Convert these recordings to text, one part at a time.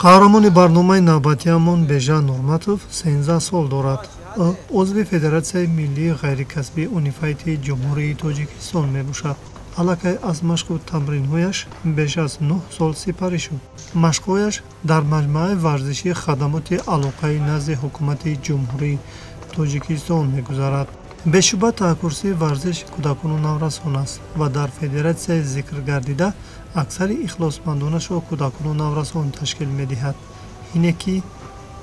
Қаҳрамони барномаи навбатиамон Бежан Нурматов 13 сол дорад. Ӯ узви Федератсияи миллии ғайрикасбии унифайти Ҷумҳурии Тоҷикистон мебошад. Аллакай аз машқу тамринҳояш беш аз 9 сол сипарӣ шуд. Машқҳояш дар маҷмӯаи варзишии хадамоти алоқаи назди ҳукумати Ҷумҳурии Тоҷикистон мегузарад. Бешубҳа таҳкурсии варзиши кӯдакону наврасон аст ва дар федератсияи зикргардида аксари ихлосмандонашро кӯдакону наврасон ташкил медиҳад. Ҳине ки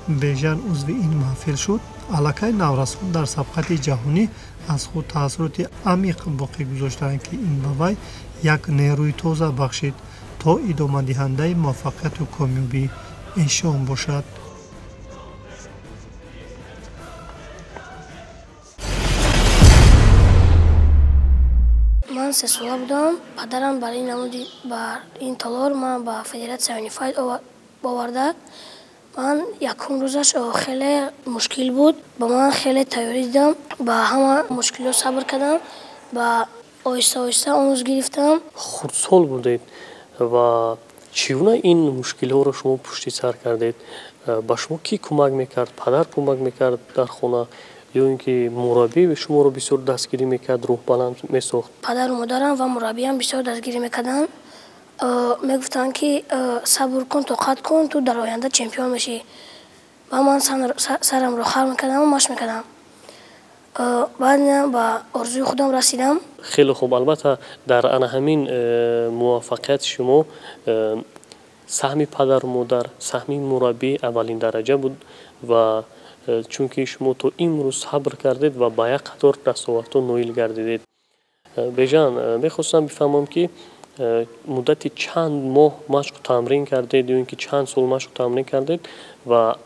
Бежан узви ин маҳфил шуд, аллакай наврасон дар сабқати ҷаҳонӣ аз худ таассуроти амиқ боқӣ гузоштаанд, ки ин ба вай як нерӯи тоза бахшид, то идомадиҳандаи муваффақияту комёбии эшон бошад. Ман 3 сола будам. Падарам бар ин намуди бар ин толор ман ба федератсияи унифайт оварда. Ман якум рӯзаш хеле мушкил буд ба ман, хеле тайёрӣ дидам, ба ҳама мушкилиҳо сабр кардам, ба оҳиста оҳиста омӯз гирифтам. Хурдсол будед ва чӣ гуна ин мушкилиҳоро шумо пушти сар кардед? Ба шумо кӣ кӯмак мекард? Падар кӯмак мекард дар хона ё ин ки мураббӣ шуморо бисёр дастгирӣ мекард, рӯҳбаланд месохт? Падару модарам ва мураббиам бисёр дастгирӣ мекарданд. Мегуфтанд, ки сабр кун, тоқат кун, ту дар оянда чемпион мешӣ. Ва ман сарамро хар мекардаму машқ мекардам. Баъд ба орзуи худам расидам. Хеле хуб. Албатта, дар ана ҳамин муваффақияти шумо саҳми падару модар, саҳми мураббӣ аввалин дараҷа буд ва чунки шумо то имрӯз сабр кардед ва ба як қатор дастовардҳо ноил гардидед. Бежан, мехостам бифаҳмам, ки муддати чанд моҳ машқу тамрин кардед ё ин ки чанд сол машқу тамрин кардед ва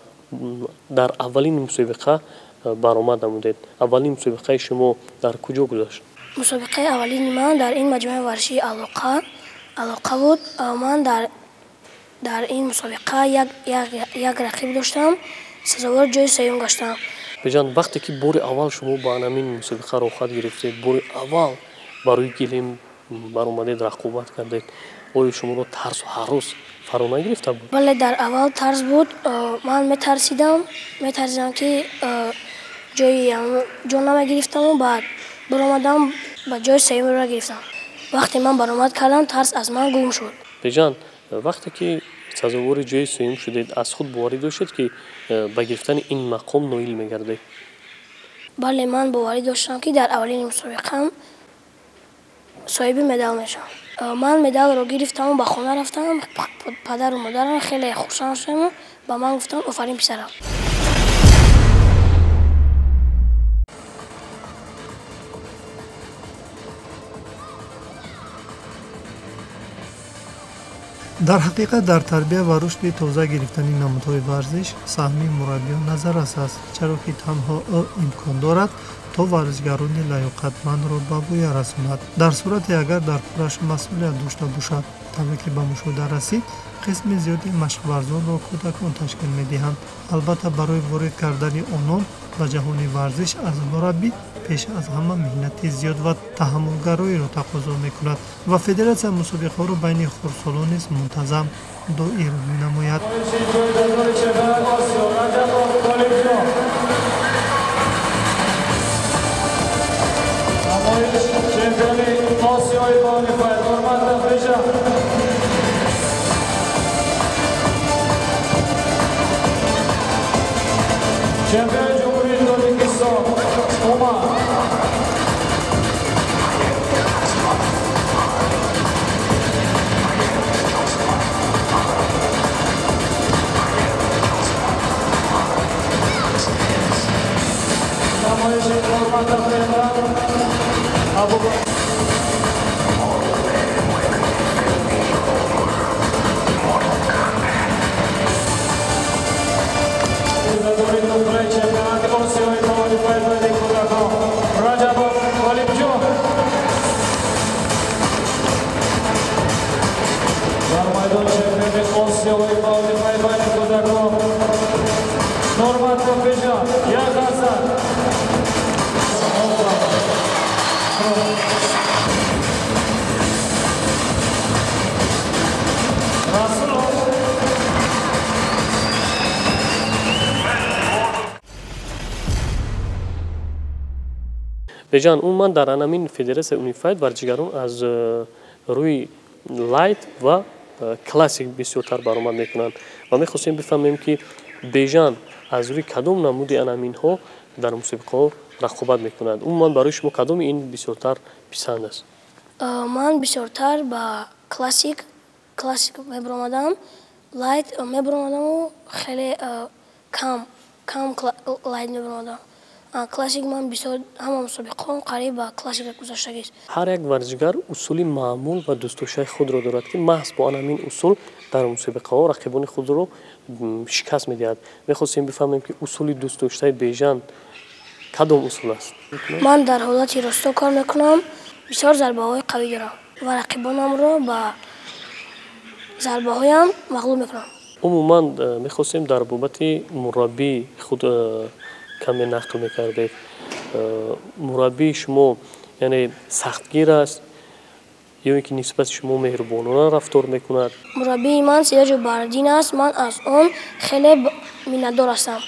дар аввалин мусобиқа баромад намудед? Аввалин мусобиқаи шумо дар куҷо гузашт? Мусобиқаи аввалини ман дар ин маҷмӯаи варзишии Алоқа буд. Ман дар ин мусобиқа як рақиб доштам, сазовори ҷои сеюм гаштам. Бежан, вақте ки бори аввал шумо ба ҳамин мусобиқа роҳхат гирифтед, бори аввал ба рӯи гилем баромадед, рақобат кардед, оё шуморо тарсу ҳарос фаро нагирифта буд? Бале, дар аввал тарс буд. Ман метарсидам, ки ҷои ҷо намегирифтаму баъд баромадам, ба ҷои сеюмро гирифтам. Вақте ман баромад кардам, тарс аз ман гум шуд. Бежан, вақте ки сазовори ҷои сеюм шудед, аз худ боварӣ доштед, ки ба гирифтани ин мақом ноил мегардед? Бале, ман боварӣ доштам, ки дар аввалини мусобиқаам соҳиби медал мешавам. Ман медалро гирифтаму ба хона рафтам. Падару модарам хеле хурсанд шудаму ба ман гуфтанд: «Офарин, писарам». Дар ҳақиқат, дар тарбия ва рушди тоза гирифтани намудҳои варзиш саҳми мураббиён назаррас аст, чаро ки танҳо ӯ имкон дорад, то варзишгарони лаёқатмандро ба воя расонад, дар сурате агар дар кораш масъулият дошта бошад. Тавре ки ба мушоҳида расид, қисми зиёди машқварзонро кӯдакон ташкил медиҳанд. Албатта, барои ворид кардани онон ба ҷаҳони варзиш аз мураббӣ пеш аз ҳама меҳнати зиёд ва таҳаммулгароиро тақозо мекунад ва федератсия мусобиқаҳоро байни хурдсолон низ мунтазам доир менамояд. Чемпиони Ҷумҳурии Тоҷикистон Умар. Намоиши Нурматов Эмран Абубакр. Чемпионати Осиёи бо унифайт кӯдакон Раҷабов Ғолибҷон. Дар майдон чемпиони Осиёи бо унифайт кӯдакон Нурматов Бежан. Як қарсак. Бежан, умуман дар анамин федератсияи Унифайт варзишгарон аз рӯи лайт ва классик бисёртар баромад мекунанд ва мехостем бифаҳмем, ки Бежан аз рӯи кадом намуди анаминҳо дар мусобиқаҳо рақобат мекунад. Умуман барои шумо кадоми ин бисёртар писанд аст? Ман бисёртар ба классик мебаромадам, лайт мебаромадаму хеле кам лайт мебаромадам. Классик ман бисёр ҳама мусобиқаҳом қариб ба классик гузаштагист. Ҳар як варзишгар усули маъмул ва дӯстдоштаи худро дорад, ки маҳз бо анамин усул дар мусобиқаҳо рақибони худро шикаст медиҳад. Мехостем бифаҳмем, ки усули дӯстдоштаи Бежан кадом усул аст? Ман дар ҳолати росто кор мекунам, бисёр зарбаҳои қавӣ дорам ва рақибонамро ба зарбаҳоям мағлуб мекунам. Умуман мехостем дар бобати мураббии худ каме нақл мекардед. Мураббии шумо яъне сахтгир аст ё ин ки нисбати шумо меҳрубонона рафтор мекунад? Мураббии ман Сироҷу Баҳриддин аст. Ман аз он хеле миннатдор ҳастам.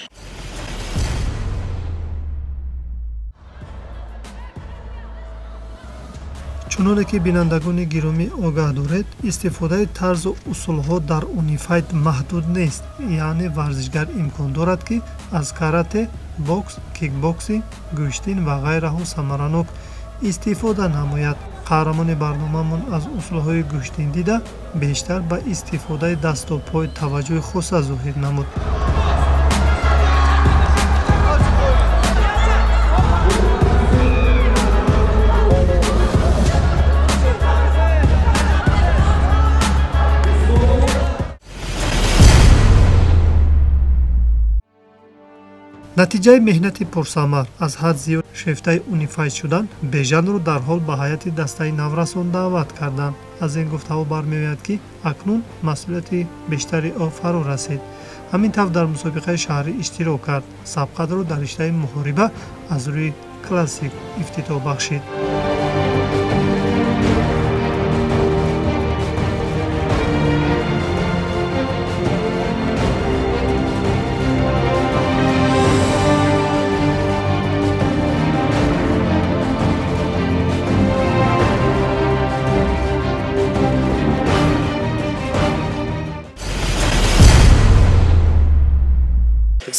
Чуноне ки бинандагони гиромӣ огаҳ доред, истифодаи тарзу усулҳо дар Унифайт маҳдуд нест, яъне варзишгар имкон дорад, ки аз карате, бокс, кикбоксинг, гӯштин ва ғайраҳо самаранок истифода намояд. Қаҳрамони барномаамон аз усулҳои гӯштин дида бештар ба истифодаи дасту пой таваҷҷӯҳи хоса зоҳир намуд. Натиҷаи меҳнати пурсамар аз ҳад зиёд шефтаи Унифайт шудан Бежанро дарҳол ба ҳайати дастаи наврасон даъват карданд. Аз ин гуфтаҳо бармеояд, ки акнун масъулияти бештари ӯ фаро расид. Ҳамин тавр дар мусобиқаи шаҳрӣ иштирок кард. Сабқатро дар риштаи муҳориба аз рӯи классик ифтитоҳ бахшид.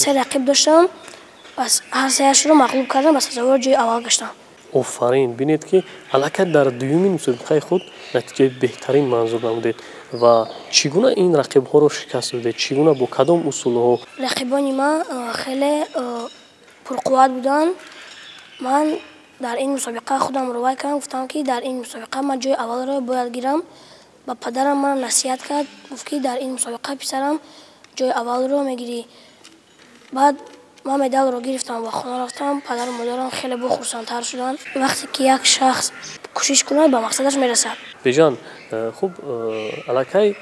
Се рақиб доштам, пас ҳар сеяшро мағлуб кардам ва сазовори ҷои аввал гаштам. Офарин! Бинед, ки аллакай дар дуюмин мусобиқаи худ натиҷаи беҳтарин манзур намудед ва чӣ гуна ин рақибҳоро шикаст додед? Чӣ гуна, бо кадом усулҳо? Рақибони ман хеле пурқувват буданд. Ман дар ин мусобиқа худамро вай кардам, гуфтам, ки дар ин мусобиқа ман ҷои аввалро бояд гирам. Ба падарам ман насиҳат кард, гуфт, ки дар ин мусобиқа писарам ҷои аввалро мегирӣ. Баъд ман медалро гирифтам ва хона рафтам. Падару модарам хеле бохурсандтар шуданд. Вақте ки як шахс кӯшиш кунад, ба мақсадаш мерасад. Бежан, хуб, аллакай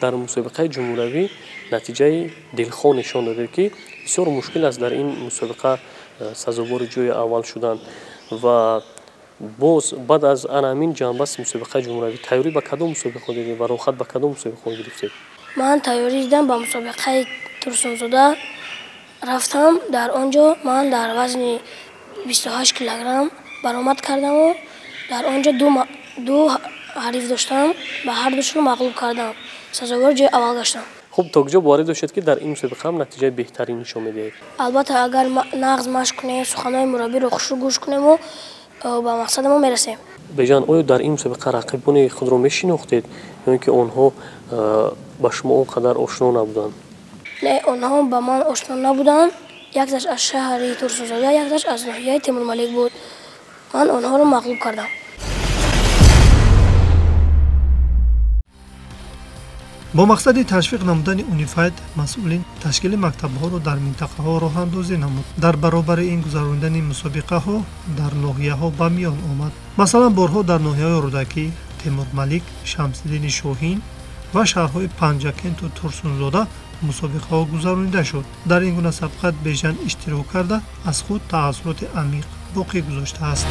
дар мусобиқаи ҷумҳуриявӣ натиҷаи дилхоҳ нишон додед, ки бисёр мушкил аст дар ин мусобиқа сазовори ҷои аввал шудан ва боз баъд аз ана ҳамин ҷанбаст мусобиқаи ҷумҳуриявӣ тайёрӣ ба кадом мусобиқаҳо дидед ва роҳхат ба кадом мусобиқаҳо гирифтед? Ман тайёрӣ дидам ба мусобиқаи Турсунзода рафтам. Дар он ҷо ман дар вазни 28 килограмм баромад кардаму дар он ҷо ду ҳариф доштам, ба ҳар душро мағлуб кардам, сазовори ҷои аввал гаштам. Хуб, то куҷо боварӣ доштед, ки дар ин мусобиқа ҳам натиҷаи беҳтарин нишон медиҳед? Албатта, агар нағз машқ кунем, суханҳои мураббиро хушрӯ гӯш кунему ба мақсадамон мерасем. Бежан, оё дар ин мусобиқа рақибони худро мешинохтед ё ин ки онҳо ба шумо он қадар ошно набуданд? Не, онҳо ба ман ошно набуданд. Якташ аз шаҳри Турсунзода, якташ аз ноҳияи Темурмалик буд. Ман онҳоро мағлуб кардам. Бо мақсади ташвиқ намудани Унифайт масъулин ташкили мактабҳоро дар минтақаҳо роҳандозӣ намуд. Дар баробари ин гузаронидани мусобиқаҳо дар ноҳияҳо ба миён омад. Масалан, борҳо дар ноҳияҳои Рӯдакӣ, Темурмалик, Шамсиддини Шоҳин ва шаҳрҳои Панҷакенту Турсунзода мусобиқаҳо гузаронида шуд. Дар ин гуна сабқат Бежан иштирок карда, аз худ таассуроти амиқ боқӣ гузоштааст.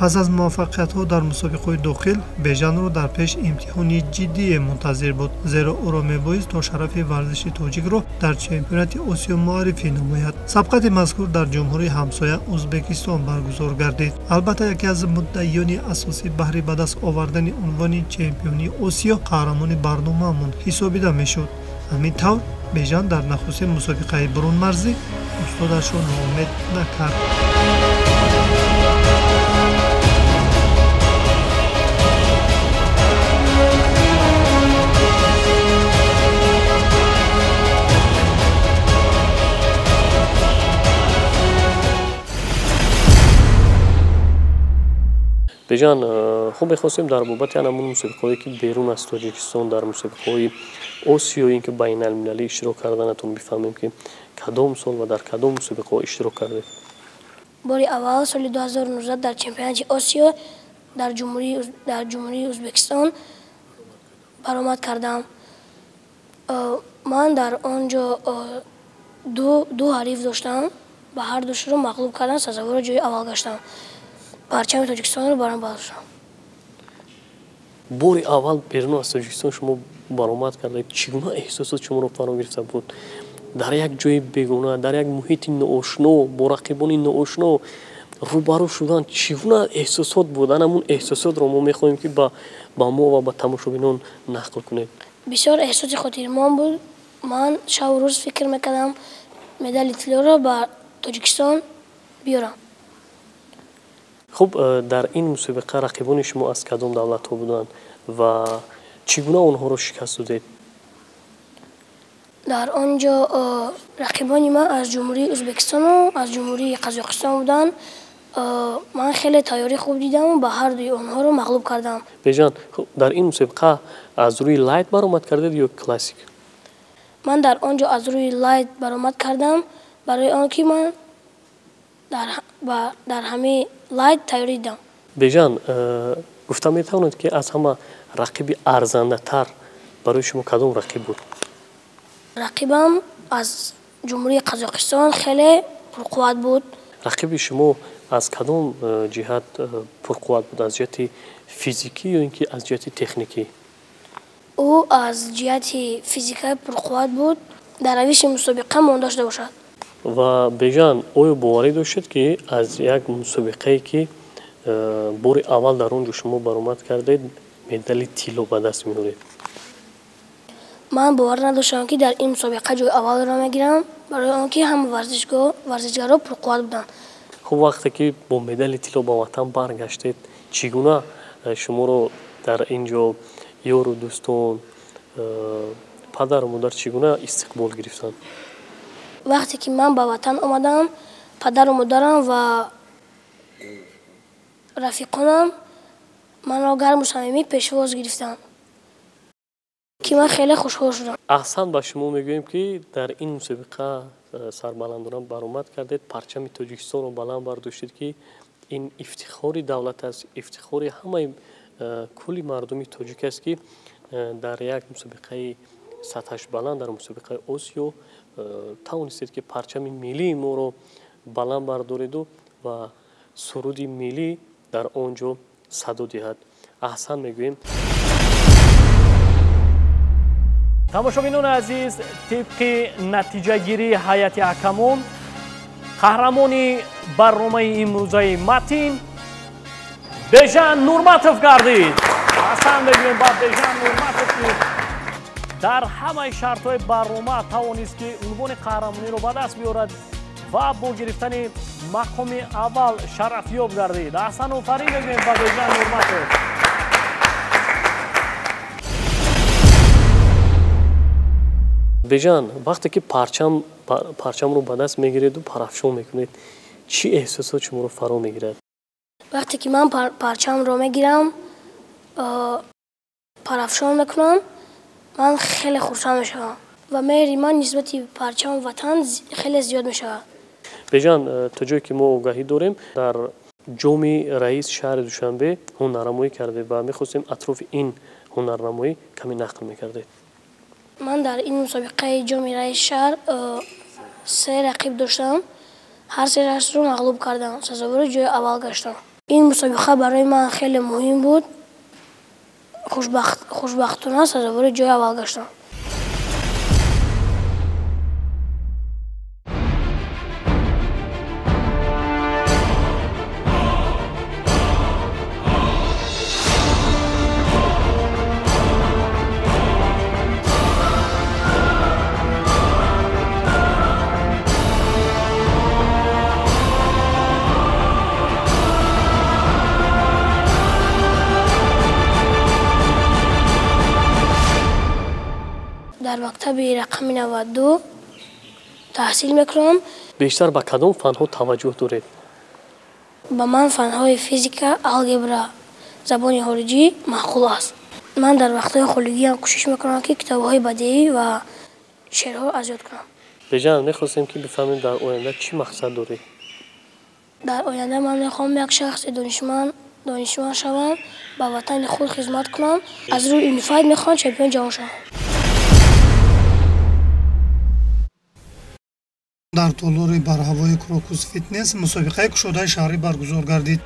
Пас аз муваффақиятҳо дар мусобиқаҳои дохил, Бежанро дар пеш имтиҳони ҷиддие мунтазир буд, зеро ӯро мебоист то шарафи варзиши тоҷикро дар чемпионати Осиё муаррифӣ намояд. Сабқати мазкур дар ҷумҳурии ҳамсоя Ӯзбекистон баргузор гардид. Албатта, яке аз муддаиёни асосӣ баҳри ба даст овардани унвони чемпионии Осиё қаҳрамони барномаамон ҳисобида мешуд. Ҳамин тавр Бежан дар нахустин мусобиқаи бурунмарзӣ устодашро ноумед накард. Бежан, хуб мехостем дар бобати ҳамон мусобиқаҳое ки берун аз Тоҷикистон дар мусобиқаҳои Осиё ин ки байналмилалӣ иштирок карданатон бифаҳмем ки кадом сол ва дар кадом мусобиқаҳо иштирок кардед? Бори аввал соли 2019 дар чемпионати Осиё дар ҷумҳурии Ӯзбекистон баромад кардам. Ман дар он ҷо ду ҳариф доштам, ба ҳар душро мағлуб кардам, сазовори ҷои аввал гаштам. Парчами Тоҷикистонро барам бардоштам. Бори аввал берун аз Тоҷикистон шумо баромад кардед. Чӣ гуна эҳсосот шуморо фаро гирифта буд? Дар як ҷои бегона, дар як муҳити ноошно, бо рақибони ноошно рӯбарӯ шудан чӣ гуна эҳсосот буд? Ана ҳамун эҳсосотро мо мехоҳем ки ба мо ва ба тамошобинон нақл кунед. Бисёр эҳсоси хотирмон буд. Ман шабу рӯз фикр мекардам медали тиллоро ба Тоҷикистон биёрам. Хуб, дар ин мусобиқа рақибони шумо аз кадом давлатҳо буданд ва чӣ гуна онҳоро шикаст додед? Дар он ҷо рақибони ман аз ҷумҳурии Ӯзбекистону аз ҷумҳурии Қазоқистон буданд. Ман хеле тайёрии хуб дидам ва ҳар дуи онҳоро мағлуб кардам. Бежан, дар ин мусобиқа аз рӯи лайт баромад кардед ё классик? Ман дар он ҷо аз рӯи лайт баромад кардам, барои он ки ман дар ҳамаи лайт тайёрӣ дидам. Бежан, гуфта метавонед ки аз ҳама рақиби арзандатар барои шумо кадом рақиб буд? Рақибам аз ҷумҳурии Қазоқистон хеле пурқувват буд. Рақиби шумо аз кадом ҷиҳат пурқувват буд? Аз ҷиҳати физикӣ ё ин ки аз ҷиҳати техникӣ? Ӯ аз ҷиҳати физика пурқувват буд, дар равиши мусобиқа монда шуда бошад. Ва Бежан, оё боварӣ доштед ки аз як мусобиқае ки бори аввал дар он ҷо шумо баромад кардед, медали тилло ба даст меоред? Ман бовар надоштам ки дар ин мусобиқа ҷои аввалро мегирам, барои он ки ҳама варзишгаро пурқувват буданд. Хуб, вақте ки бо медали тилло ба ватан баргаштед, чӣ гуна шуморо дар ин ҷо ёру дӯстон, падару модар чӣ гуна истиқбол гирифтанд? Вақте ки ман ба ватан омадам, падару модарам ва рафиқонам манро гарму самимӣ пешвоз гирифтанд, ки ман хеле хушҳол шудам. Аҳсан, ба шумо мегӯем ки дар ин мусобиқа сарбаландона баромад кардед, парчами Тоҷикистонро баланд бардоштед, ки ин ифтихори давлат аст, ифтихори ҳамаи кулли мардуми тоҷик аст, ки дар як мусобиқаи сатҳаш баланд, дар мусобиқаи Осиё тавонистед ки парчами миллии моро баланд бардореду ва суруди миллӣ дар он ҷо садо диҳад. Аҳсан мегӯем. Тамошобинони азиз, тибқи натиҷагирии ҳайати ҳакамон, қаҳрамони барномаи имрӯзаи Матин Бежан Нурматов гардид. Аҳсан мегӯем ба Бежан Нурматов, ки дар ҳамаи шартҳои барнома тавонист ки унвони қаҳрамониро ба даст биёрад ва бо гирифтани мақоми аввал шарафёб гардид. Аҳсан офарин мегӯем ба Бежан Нурматов. Бежан, вақте ки парчамро ба даст мегиреду парафшон мекунед, чӣ эҳсосот шуморо фаро мегирад? Вақте ки ман парчамро мегирам, парафшон мекунам, ман хеле хурсанд мешавам ва меҳри ман нисбати парчаму ватан хеле зиёд мешавад. Бежан, то ҷое ки мо огаҳӣ дорем, дар ҷоми раис шаҳри Душанбе ҳунарнамоӣ кардед ва мехостем атрофи ин ҳунарнамоӣ каме нақл мекардед. Ман дар ин мусобиқаи ҷоми раиси шаҳр се рақиб доштам, ҳар се рақибро мағлуб кардам, сазовори ҷои аввал гаштам. Ин мусобиқа барои ман хеле муҳим буд. Хушбахтона сазовори ҷои аввал гаштам. Дар мактаби рақами 92 таҳсил мекунам. Бештар ба кадом фанҳо таваҷҷӯҳ доред? Ба ман фанҳои физика, алгебра, забони хориҷӣ маъқул аст. Ман дар вақтҳои холигиам кӯшиш мекунам, ки китобҳои бадеӣ ва шеърҳо аз ёд кунам. Бежан, мехостем, ки бифаҳмем, дар оянда чӣ мақсад доред? Дар оянда ман мехоҳам як шахси донишманд шавам, ба ватани худ хизмат кунам. Аз рӯи Unified мехоҳам чемпиони ҷаҳон шавам. Дар толори барҳавои Крокус Фитнес мусобиқаи кушодаи шаҳрӣ баргузор гардид.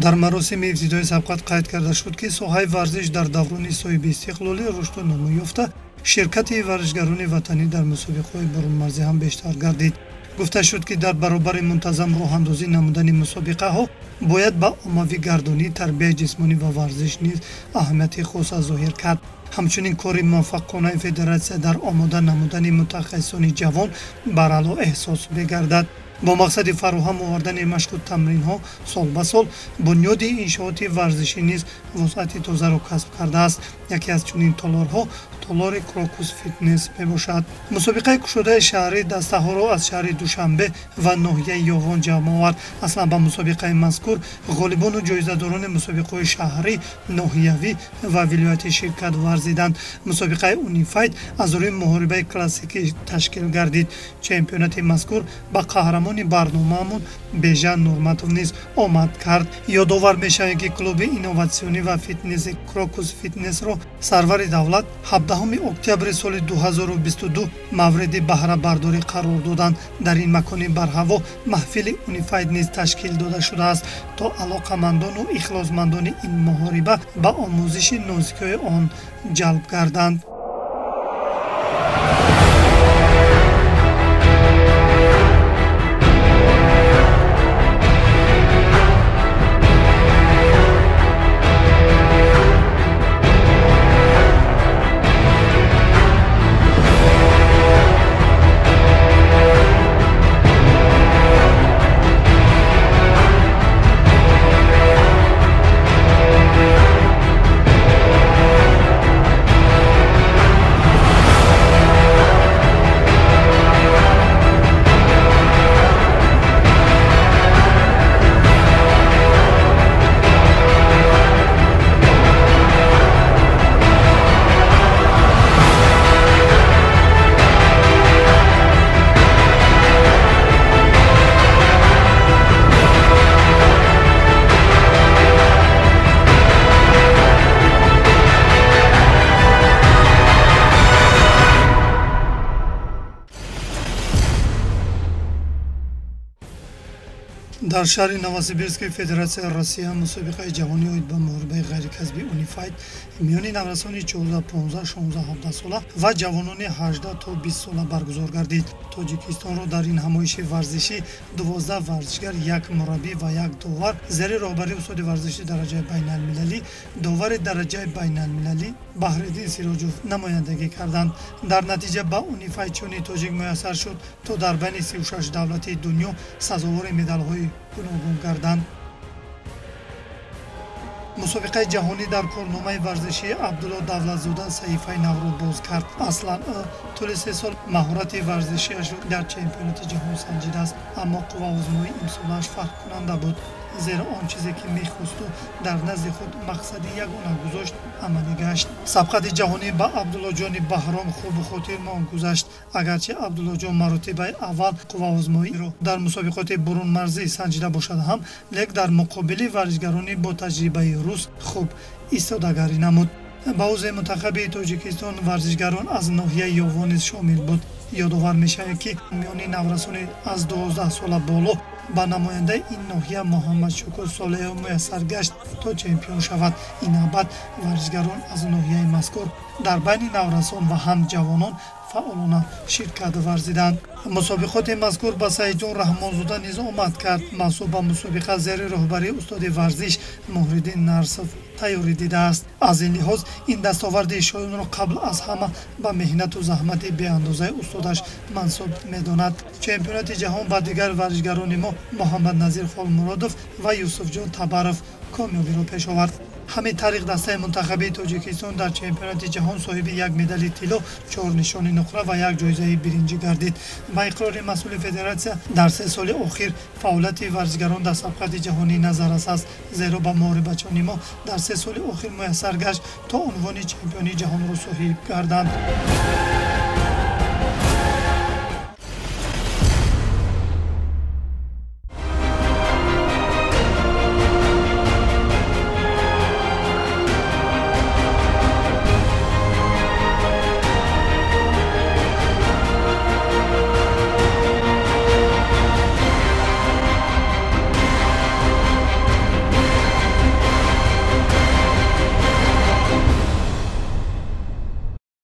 Дар маросими ибтидои сабқат қайд карда шуд, ки соҳаи варзиш дар даврони соҳиби истиқлолӣ рушду намо ёфта, ширкати варзишгарони ватанӣ дар мусобиқаҳои бурунмарзӣ ҳам бештар гардид. Гуфта шуд, ки дар баробари мунтазам роҳандозӣ намудани мусобиқаҳо бояд ба оммавӣ гардонии тарбияи ҷисмонӣ ва варзиш низ аҳамияти хоса зоҳир кард. Ҳамчунин кори муваффақонаи федератсия дар омода намудани мутахассисони ҷавон баръало эҳсос мегардад. Бо мақсади фароҳам овардани машқу тамринҳо сол ба сол бунёди иншооти варзишӣ низ вусъати тозаро касб кардааст. Яке аз чунин толорҳо толори Крокус Фитнес мебошад. Мусобиқаи кушодаи шаҳрӣ дастаҳоро аз шаҳри Душанбе ва ноҳияи Ёвон ҷамъ овард. Аслан ба мусобиқаи мазкур ғолибону ҷоизадорони мусобиқаҳои шаҳрӣ, ноҳиявӣ ва вилоятӣ ширкат варзиданд. Мусобиқаи Unified аз рӯи муҳорибаи классикӣ ташкил гардид. Чемпионати мазкур ба қаҳрамони барномаамон Бежан Нурматов низ омад кард. Ёдовар мешавем, ки клуби инноватсионӣ ва фитнеси Крокус Фитнесро сарвари давлат 17 октябри соли 2022 мавриди баҳрабардорӣ қарор доданд. Дар ин макони барҳаво маҳфили Unified низ ташкил дода шудааст, то алоқамандону ихлосмандони ин муҳориба ба омӯзиши нозикиҳои он ҷалб гарданд. Дар шаҳри Новосибирски Федератсияи Россия мусобиқаи ҷаҳонӣ оид ба муҳорибаи ғайрикасбӣ Unified миёни наврасони 14, 15, 16, 17 сола ва ҷавонони 18 то 20 сола баргузор гардид. Тоҷикистонро дар ин ҳамоиши варзишӣ 12 варзишгар, як мураббӣ ва як довар зери роҳбарии устоди варзиши дараҷаи байналмилалӣ, довари дараҷаи байналмилалӣ Баҳриддин Сироҷов намояндагӣ карданд. Дар натиҷа ба унифайдчиёни тоҷик муяссар шуд, то дар байни 36 давлати дунё сазовори медалҳои гуногун гарданд. Мусобиқаи ҷаҳонӣ дар корномаи варзишии Абдулло Давлатзода саҳифаи навро боз кард. Аслан ӯ тӯли 3 сол маҳорати варзишиашро дар чемпионати ҷаҳон санҷидааст, аммо қувваозмоии имсолааш фарқкунанда буд, зеро он чизе ки мехосту дар назди худ мақсади ягона гузошт, амалӣ гашт. Сабқати ҷаҳонӣ ба Абдуллоҷони Баҳром хубу хотирмон гузашт. Агарчи Абдуллоҷон маротибаи аввал қувваозмоиро дар мусобиқоти бурунмарзӣ санҷида бошад ҳам, лек дар муқобили варзишгарони бо таҷрибаи рус хуб истодагарӣ намуд. Ба узви мунтахаби Тоҷикистон варзишгарон аз ноҳияи Ёвон низ шомил буд. Ёдовар мешавем, ки миёни наврасони аз 12 сола боло Ба намояндаи ин ноҳия Муҳаммадшукур Солеҳов муяссар гашт, то чемпион шавад. Ин навбат варзишгарон аз ноҳияи мазкур дар байни наврасон ва ҳам ҷавонон фаъолона ширкат варзиданд. Мусобиқоти мазкур ба Саидҷон Раҳмонзода низ омад кард. Мансуб ба мусобиқа зери роҳбарии устоди варзиш Муҳриддин Нарсов тайёрӣ дидааст. Аз ин лиҳоз ин дастоварди шоёнро қабл аз ҳама ба меҳнату заҳмати беандозаи устодаш мансуб медонад. Чемпионати ҷаҳон ба дигар варзишгарони мо Муҳаммадназир Холмуродов ва Юсуфҷон Табаров комёбиро пеш овард. Ҳамин тариқ дастаи мунтахабии Тоҷикистон дар чемпионати ҷаҳон соҳиби як медали тилло, 4 нишони нуқра ва як ҷоизаи биринҷӣ гардид. Ба иқрори масъули федератсия, дар 3 соли охир фаъолияти варзишгарон дар сабқати ҷаҳонӣ назаррас аст, зеро ба муҳорибачони мо дар 3 соли охир муяссар гашт, то унвони чемпиони ҷаҳонро соҳиб гарданд.